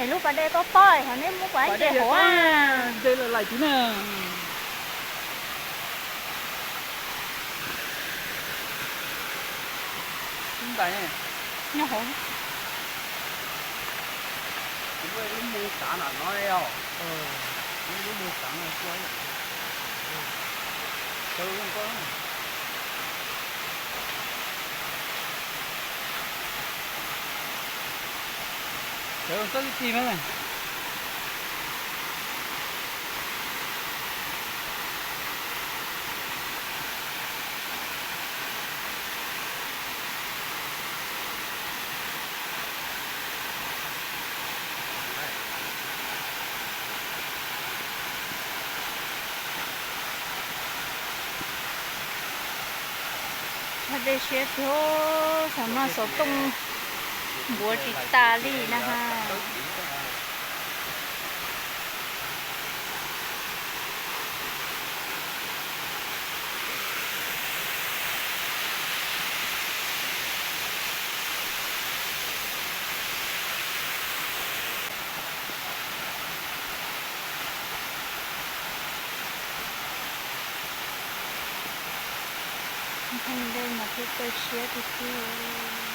Lub pas dej tob tob hov neb muab kuv ntses hauv. Ntses lawm laim tid na. Nyob hauv. Lub mus xav no, lub mus xav no. Sawv txawb tib tig mas. Dej siab tiag, xav maj xov tooj npuav tsis tas li na ha. Nqhis dej mas thiaj txawj siab tiag tiag.